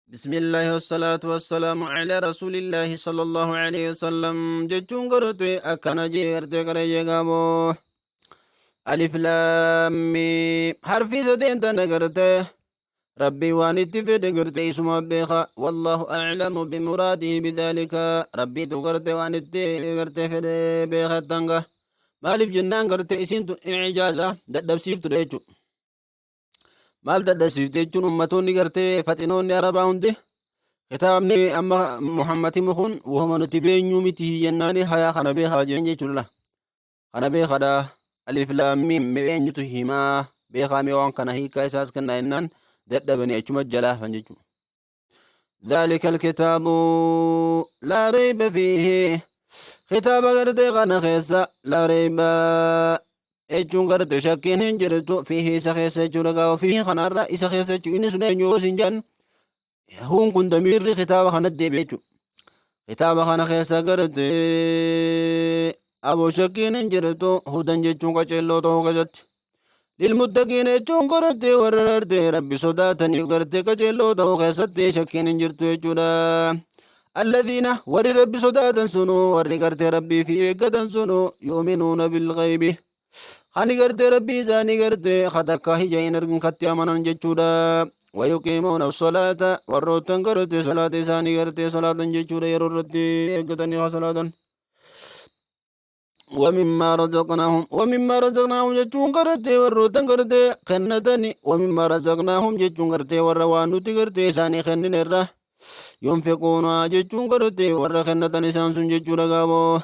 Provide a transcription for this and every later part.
Bismillaahi wassalaatu wassalaamu alaa rasuulillaahi sallallahu alaihi wasallam jechuun gartee akkana jee gartee qaree gaaboo. Alif laam miim harfii sadeen tana gartee Rabbii waan itti fedhe gartee isuma beeka. Wallaahu a'lamu bimuraadihi bidaalika. Rabbiitu gartee waan itti gartee fedhe beeka tanga. Maaliif jennaan gartee isiin tun ijaaza dadhabsiiftudha jechuudha. Maal dadhabsiifte jechuun ummatoonni gartee faxinoonni Arabaa hundi kitaabni amma Muhammad himu kun wahuma nuti beenyuu miti jennaani hayaa kana beekaa jeen jechuudha. Kana beekadha. Alif laam miim mee eenyutu himaa beekaa mee waan kana hiikaa isaas kennaa jennaan dadhabanii achuma jalaa hafan jechuudha. ذلك الكتاب لا ريب فيه. Kitaaba gartee kana keessa لا ريب jechuun gartee shakkiin hin jirtu. فيه isa keessa jechuudha. Gaafa فيه kanarra isa keessa jechuudha. Inni sun eenyu yoo sin jedhan, huun kun damiirri kitaaba kanatti deebi'e jechuudha. Kitaaba kana keessa gartee aboo shakkiin hin jirtu. هدى jechuun qaceelloo ta'uu keessatti. للمتقين jechuun gartee warra gartee Rabbi sodaataniif gartee qaceelloo ta'uu keessatti shakkiin hin jirtu jechuudha. الذين warri Rabbi sodaatan sunu, warri gartee Rabbii fi eeggatan sunu, يؤمنون بالغيب hani gartee Rabbii isaanii gartee katakkaa hija hin argin katti amanan jechuudha. ويقيمون الصلاة warroottan gartee salaata isaanii gartee salaatan jechuudha, yeroo irratti eeggatanii haa salaatan. ومما رزقناهم، ومما رزقناهم jechuun gartee warroottan gartee kennatani. ومما رزقناهم jechuun gartee warra waan nuti gartee isaanii kennine irra. ينفقون jechuun gartee warra kennatan isaan sun jechuudha. Gaaboo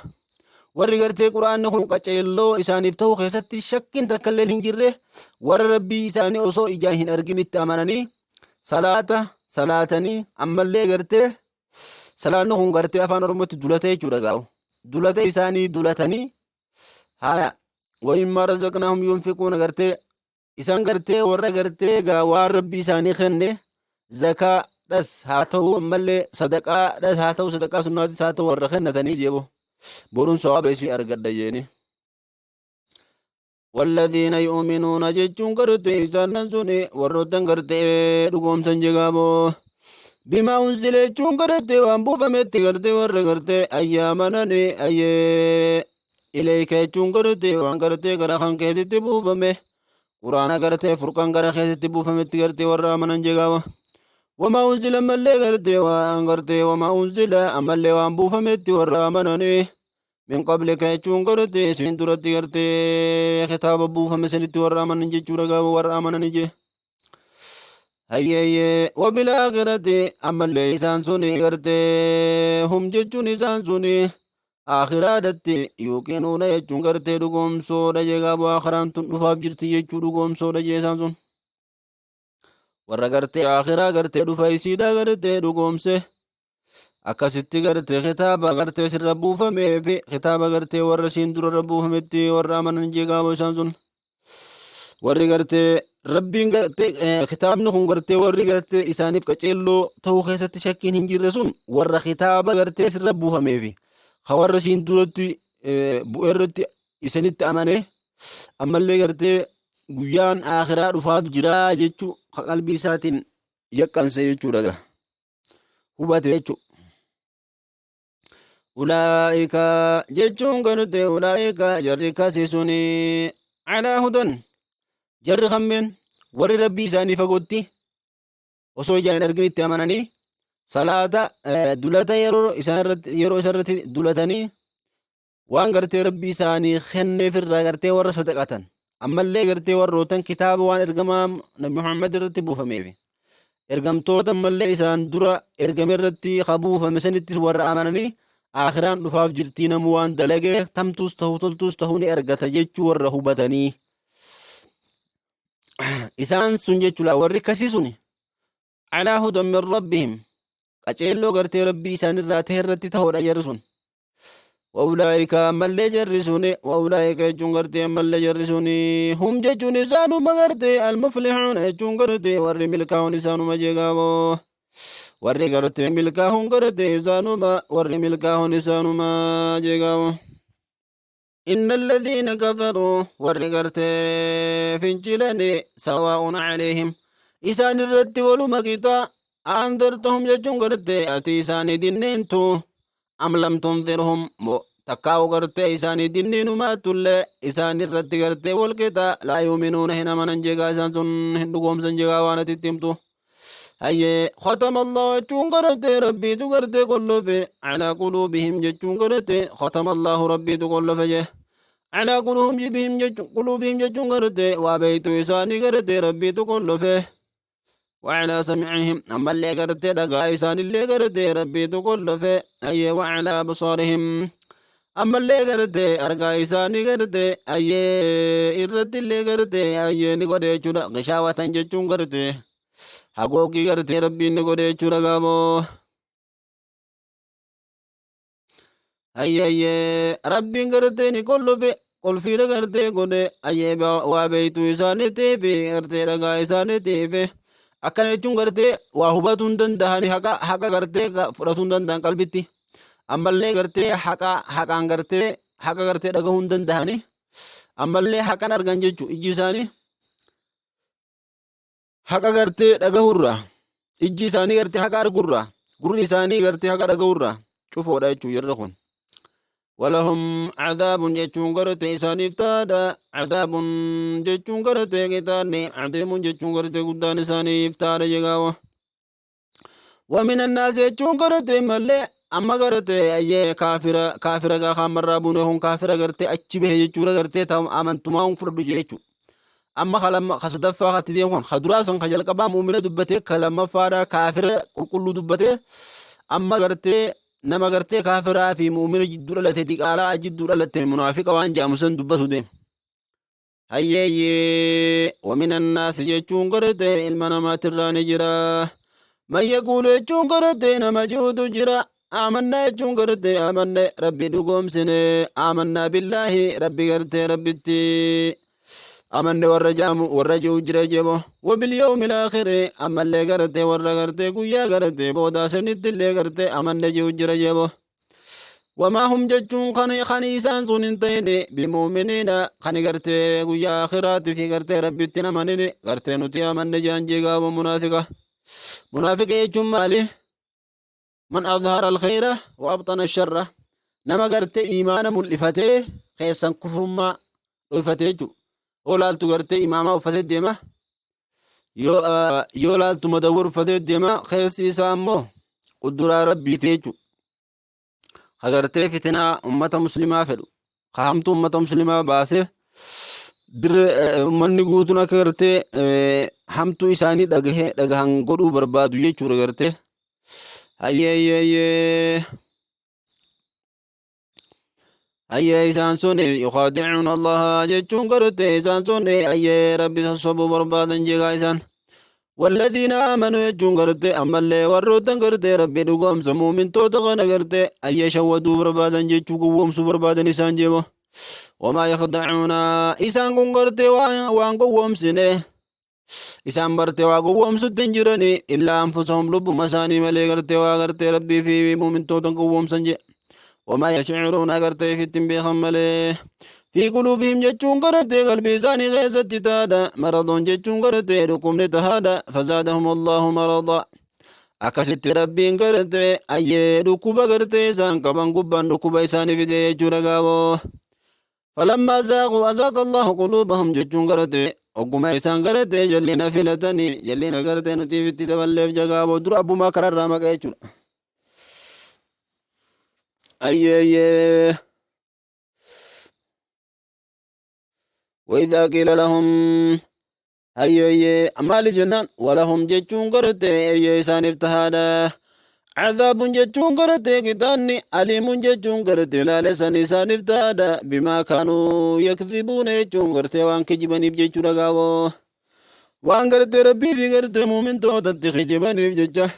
warri gartee Quraanni kun qaceelloo isaaniif ta'uu keessatti shakkiin takka illee hin jirre, warra Rabbii isaanii osoo ijaan hin arginitti amananii salaata salaatanii, ammallee gartee salaanni kun gartee Afaan Oromootti dulata jechuudha. Gaa'u dulata isaanii dulatanii haya. ومما رزقناهم ينفقون gartee isaan gartee warra gartee gaa waan Rabbii isaanii kenne, zakaadhas haa ta'u, ammallee sadaqaadhas haa ta'u, sadaqaa sunnaatis haa ta'u, warra kennatanii jeebo boruun sawaaba isii argadha jeeni. والذين يؤمنون jechuun gartee isaan suni warroottan gartee dhugoomsan jegaaboo. بما أنزل jechuun gartee waan buufametti gartee warra gartee ayyaamanani ayyee. إليك jechuun gartee waan gartee gara kan keetitti buufame, Quraana gartee Furqaan gara keetitti buufametti gartee warra amanan jegaaba. وما أنزل ammallee gartee waan gartee وما أنزل ammallee waan buufametti warra amananii. من قبلك jechuun gartee isin duratti gartee kitaaba buufame sanitti warra amanan jechuudha. Gaafa warra amananii jee hayyeeyyee. وبالآخرة ammallee isaan suni gartee هم jechuun isaan suni aakhiraadhatti يوقنون jechuun gartee dhugoomsoodha jee. Gaaboo aakhiraan tun dhufaaf jirti jechuu dhugoomsoodha jee. Isaan sun warra gartee aakhiraa gartee dhufa isiidha gartee dhugoomse. Akkasitti gartee kitaaba gartee sirra buufamee fi kitaaba gartee warra siin durarra buufametti warra amanan jee. Gaaboo isaan sun warri gartee Rabbiin gartee kitaabni kun gartee warri gartee isaaniif qaceelloo ta'uu keessatti shakkiin hin jirre sun warra kitaaba gartee sirra buufamee fi ka warra siin duratti bu'e irratti isanitti amane, ammallee gartee guyyaan aakhiraa dhufaaf jiraa jechuu ka qalbii isaatiin yaqqanse jechuudha, hubate jechuu. أولئك jechuun gartee أولئك jarri kasii suni على هدى jarri kammeen warri Rabbii isaanii fagootti osoo ijaan hin arginitti amananii, salaata dulata yeroo isaan irratti yeroo isaan irratti dulatanii, waan gartee Rabbii isaanii kenneef irraa gartee warra sadaqatan, ammallee gartee warrootan kitaaba waan ergamaa Nabi Muhammad irratti buufameef ergamtoota ammallee isaan dura ergame irratti ka buufame sanittis warra amananii, aakhiraan dhufaaf jirtii, namu waan dalagee tamtuus ta'uu toltuus ta'uu ni argata jechuu warra hubatanii, isaan sun jechuudha. Warri akkasii suni على هدى من ربهم qaceelloo gartee Rabbii isaanirraa ta'e irratti ta'uudha jarri sun. وأولئك ammallee jarri suni, وأولئك jechuun gartee ammallee jarri suni, هم jechuun isaanuma gartee المفلحون jechuun gartee warri milkaa'uun isaanuma jeegaaboo. Warri gartee milkaa'uun gartee isaanuma, warri milkaa'uun isaanuma jeegaaboo. إن الذين كفروا warri gartee fincilani, سواء عليهم isaan irratti waluma qixa. Anzartahum jechuun gartee ati isaanii dinneentu am lam tunzirhum moo takkaa'u gartee isaanii dinniinumaatullee isaan irratti gartee walqixa laa yuuminuuna hin amanan jegaa isaan sun hin dhugoomsan jegaa waan ati itti himtu. Hayyee khatama Allah jechuun gartee rabbiitu gartee qollofe alaa quluubihim jechuun gartee khatama Allahu rabbiitu qollofe jee. Alaa quluubihim jechuun quluubihim jechuun gartee waa beeytu isaanii gartee rabbiitu qollofe. وعلى سمعهم أما اللي قرت دقا إسان اللي قرت ربي تقول في أي وعلى أبصارهم أما اللي قرت أرقى إسان قرت أي إرت اللي قرت أي نقول جودا غشاوة جتون قرت حقوقي قرت ربي نقول جودا قامو أي أي ربي قرت نقول في قل في قرت قل أي وبيت إسان تيفي قرت رقا إسان تيفي akkana jechuun gartee waa hubatuu hin danda'ani haqa haqa gartee fudhatuu hin danda'an qalbitti ammallee gartee haqa haqaan gartee haqa gartee dhagahuu hin danda'ani ammallee haqan argan jechuu ijji isaanii haqa gartee dhagahurra ijji isaanii gartee haqa argurra gurri isaanii gartee haqa dhagahurra cufoodha jechuu jarri kun. ولهم عذاب جتون غرتي إسانيف تادا عذاب جتون غرتي قتاني عظيم جتون غرتي قدان إسانيف تادا جغاوة ومن الناس جتون غرتي ملي أما غرتي أي كافرة كافرة خامر رابونه كافرة غرتي أتشبه جتون غرتي تام أمنتما فرد جيتو أما خلما خصدفا خاتدين خون خدراسا خجل قبا مؤمنة دبتي كلما فارا كافرة كل دبتي أما غرتي nama gartee kaafiraa fi mu'mina jidduu dhalate diqaalaa jidduu dhalate munaafiqa waan jedhamu san dubbatu deema. Hayyeeyyee ومن الناس jechuun gartee ilma namaatirraa ni jira. Man yaquulu jechuun gartee nama jirutu jira. Amannaa jechuun gartee amanne rabbi dhugoomsine amannaa billaahi rabbi gartee rabbitti amanne warra jaamu warra jiru jira jebo wabilyawmi laakhiri ammallee gartee warra gartee guyyaa gartee boodaa sanitti illee gartee amanne jiru jira jebo. وما هم جتون خني خني إسان سن انتين بمؤمنين خني قرتي قيا آخرات في قرتي ربي تنمنين قرتي نتيا من نجان جيغا ومنافقة منافق يجون مالي من أظهر الخير وأبطن الشر نما قرتي إيمان ملفتي خيسا كفر ما رفتي جو ولالتو قرتي إماما وفتي ديما يو لالتو مدور فتي ديما خيسي سامو قدرة ربي تيجو agartee fitinaa ummata muslimaa fedhu ka hamtuu ummata muslimaa baasee dirre ummanni guutuun akka gartee hamtuu isaanii dhagahee dhagahan godhuu barbaadu jechuudha gartee. Hayyeeyyeeyyee. Hayyee isaan sun yukhadicuun Allaha jechuun gartee isaan sun hayyee rabbi sossobuu barbaadan jeegaa isaan. والذين آمنوا يجون غرتي أما اللي وروتن غرتي ربي دقوم سمومن توتا غرتي أي شودوا بربادا جيتشو قوم سبربادا نسان جيبو وما يخدعون إسان كون غرتي وان قوم سنه إسان برتي وقوم ستن جرني إلا أنفسهم لب مساني ملي غرتي وغرتي ربي في مؤمن توتا قوم سنجي وما يشعرون غرتي في التنبيه ملي في قلوبهم جتشون غرتي قلبي زاني غيزت تادا مرض جتشون غرتي ركم لتهادا فزادهم الله مرضا akkasitti rabbiin gartee ayyee dhukkuba gartee isaan qaban gubbaan dhukkuba isaanii fide jechuudha gaaboo. فلما زاغوا أزاغ الله قلوبهم jechuun gartee ogguma isaan gartee jallina filatanii jallina gartee nuti itti daballeef jagaaboo dura abbumaa kararraa maqa jechuudha. Ayyeeyyee. وإذا قيل لهم هيا مال جنان ولهم جتون قرتي أي إسان افتهادا عذاب جتون قرتي قتاني أليم جتون قرتي لا لسان إسان افتهادا بما كانوا يكذبون جتون قرتي وان كجبني بجتون رقاو وان قرتي ربي في قرتي مؤمن توتت خجبني بجتة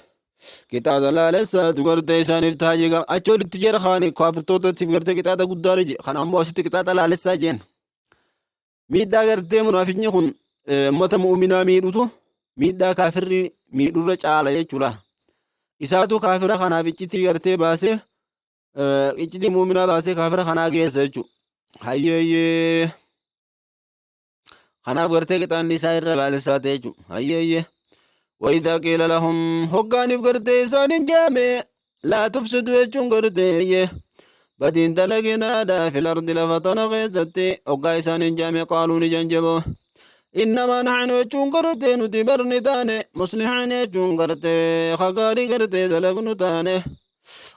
kitaaba laalessaatu gartee isaaniif ta'a jeegaa achi olitti jara kaanii kaafirtootatti gartee qixaaxa guddaa je kana ammoo asitti qixaaxa laalessaa jeen miidhaa gartee munaafiqni kun ummata mu'uminaa miidhutu miidhaa kaafirri miidhurra caala jechuudha. Isaatu kaafira kanaaf iccitii gartee baasee iccitii mu'uminaa baasee kaafira kanaa geessa jechuudha. Hayyeeyyee kanaaf gartee qixaanni isaa irra laalessaa ta'e jechuudha. Hayyeeyyee. Wayidhaa qiila lahum hoggaaniif gartee isaanin jaame laa tufsidu jechuun gartee badiin dalaginaadha fil ardi lafa tana keessatti hoggaa isaanin jaame qaaluu ni janjabo. Innamaa naxnu jechuun gartee nuti barni taane muslihiin jechuun gartee hagaarii gartee dalagnu taane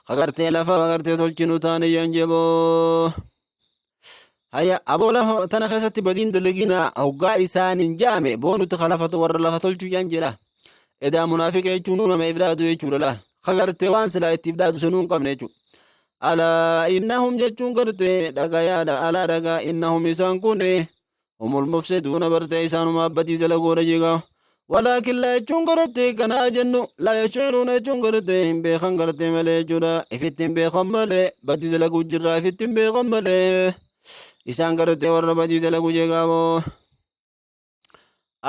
hagartee lafa gartee tolchinu taane janjabo. Haya aboo lafa tana keessatti badiin dalaginaa hoggaa isaanin jaame boo nuti kalafatu warra lafa tolchu jaan jedha. Edaa munaafiqa jechuun nama ifdaatu jechuudha laal. Kagartee waan silaa itti ifdaatu sanuu hin qabne jechuudha. Alaa innahum jechuun gartee dhagayaadha alaa dhagaa innahum isaan kun humul mufsiduuna bartee isaanumaa badii dalagoodha jegaa. Walaakin laa jechuun gartee kanaa jennu laa yashcuruuna jechuun gartee hin beekan gartee malee jechuudha. Ifitti hin beekan malee badii dalaguu jirraa ifitti hin beekan malee. Isaan gartee warra badii dalagu jegaa moo.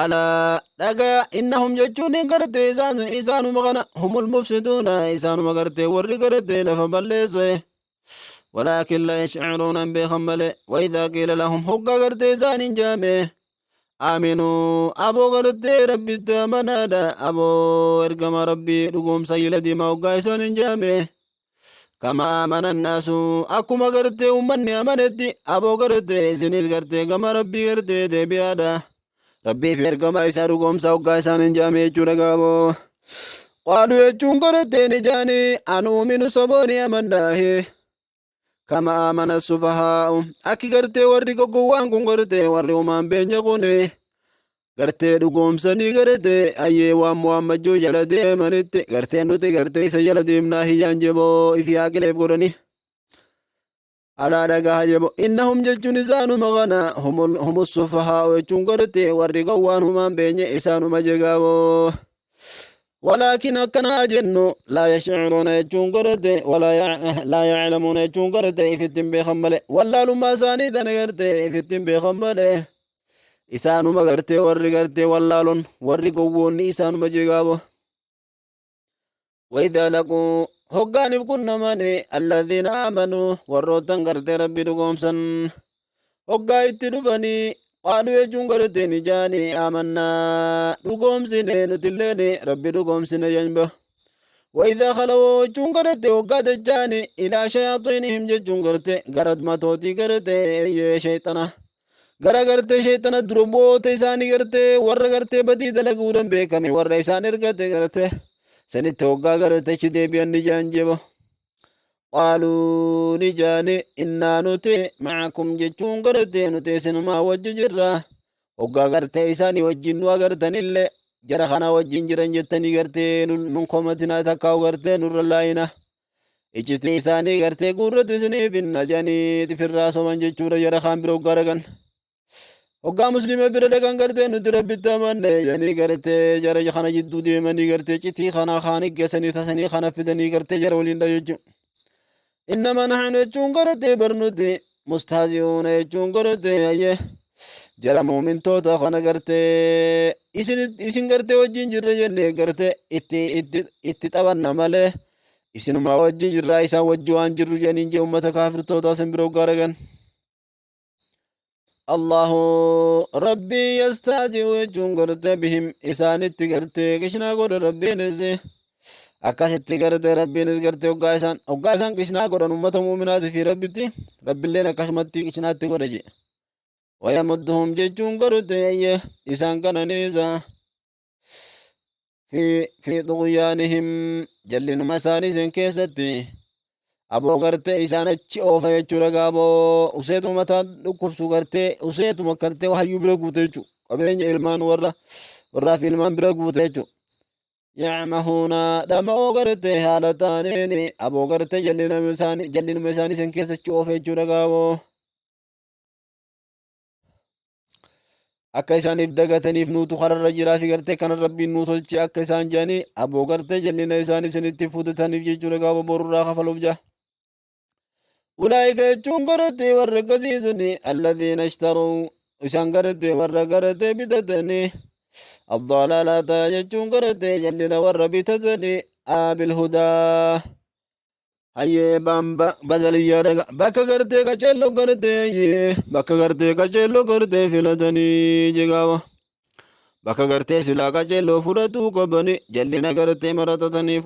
Alaa dhagaa innahum jechuun gartee isaan isaanuma kana humul mufsiduuna isaanuma gartee warri gartee lafa balleesse. Walaakin laa yashcuruuna hin beekan malee. Wayidhaa qiila lahum hoggaa gartee isaan hin jaame. Aaminuu aboo gartee rabbitti amanaadha aboo ergama rabbii dhugoomsa yila diimaa hoggaa isaan hin jaame. Kama amana naasu akkuma gartee ummanni amanetti aboo gartee isinis gartee gama rabbii gartee deebi'aadha. Rabbii fi ergama isaa dhugoomsa hoggaa isaan hin jaame jechuudha gaaboo. Qaalu jechuun gartee ni jaani anuuminu sobooni amannaahi. Kama amana sufahaa'u akki gartee warri gowwaan kun gartee warri umaan beenya kun gartee dhugoomsanii gartee ayyee waan Muhammad joo jala deemanitti gartee nuti gartee isa jala deemnaa hiyyaan jeboo ifi haaqileef godhani. Alaa dhagaha jebo innahum jechuun isaanuma kana humus sufahaa'u jechuun gartee warri gowwaan humaan beenye isaanuma jegaaboo. Walaakin akkanaa jennu laa yashcuruuna jechuun gartee walaa laa yaclamuuna jechuun gartee ifitti hin beekan malee wallaalummaa isaanii tana gartee ifitti hin beekan malee isaanuma gartee warri gartee wallaalon warri gowwoonni isaanuma jegaabo. Wayidhaa laquu hoggaaniif qunnamani alladhiina aamanuu warroottan gartee rabbi dhugoomsan hoggaa itti dhufanii qaaluu jechuun gartee ni jaanii aamannaa dhugoomsine nutilleen rabbi dhugoomsine jenba. Wayidhaa khalawoo jechuun gartee hoggaa dachaani ilaa shayaaxiinihim jechuun gartee gara matootii gartee shayxana gara gartee shayxana dura bu'oota isaanii gartee warra gartee badii dalaguudhaan beekame warra isaan ergate gartee sanitti hoggaa gartee achi deebi'an ni jaan jeba. Qaaluu ni jaani innaa nuti macakum jechuun gartee nuti isinumaa wajji jirra. Hoggaa gartee isaanii wajjin nu agartanillee jara kana wajjin jiran jettanii gartee nun komatinaa takkaa gartee nurra laayina. Iccitii isaanii gartee guurratu isiniif hin ajanii tifirraa soman jechuudha jara kaan bira hoggaa dhaqan. Hoggaa muslima bira dhaqan gartee nuti rabbitti amanne jedhanii gartee jara kana jidduu deemanii gartee citii kana kaan geessanii tasanii kana fidanii gartee jara waliin dha jechuudha. Innama naxnu jechuun gartee bar nuti mustahzi'uuna jechuun gartee ayyee jara muumintoota kana gartee isin gartee wajjin jirra jennee gartee itti itti itti taphanna malee isinuma wajji jirraa isaan wajji waan jirru jedhaniin jee ummata kaafirtootaa san bira hoggaa dhaqan. Allahu rabbii yastaazi'u jechuun gartee bihim isaanitti gartee qishnaa godha rabbiinis akkasitti gartee rabbiinis gartee hoggaa isaan qishnaa godhan ummata muuminaatii fi rabbitti rabbilleen akkasumatti qishnaatti godha jee. Wayamudduhum jechuun gartee isaan kananiisa fi xuqyaanihim jallinuma isaanii isin keessatti aboo gartee isaan achi oofa jechuudha gaaboo useetuma mataa dhukkubsu gartee useetuma gartee hayyuu bira guute jechuudha qabeenya ilmaan warra warraa fi ilmaan bira guute jechuudha. Yacmahuuna dhama'oo gartee haala taaneen aboo gartee jallinuma isaanii isin keessa achi oofa jechuudha gaaboo. Akka isaaniif dagataniif nuutu kararra jiraa fi gartee kana rabbiin nuu tolche akka isaan jedhanii aboo gartee jallina isaanii isinitti fuutataniif jechuudha gaafa borurraa kafaluuf jaa. Ulaa'ika jechuun gartee warra akkasii suni alladhiina ishtaruu isaan gartee warra gartee bitatanii addalaalata jechuun gartee jallina warra bitatanii bil hudaa. Hayyee bamba badaliyyaa dhaga bakka gartee qaceelloo gartee hayyee bakka gartee qaceelloo gartee filatanii jegaama. Bakka gartee silaa qaceelloo fudhatuu qabani, jallina gartee maratatanii.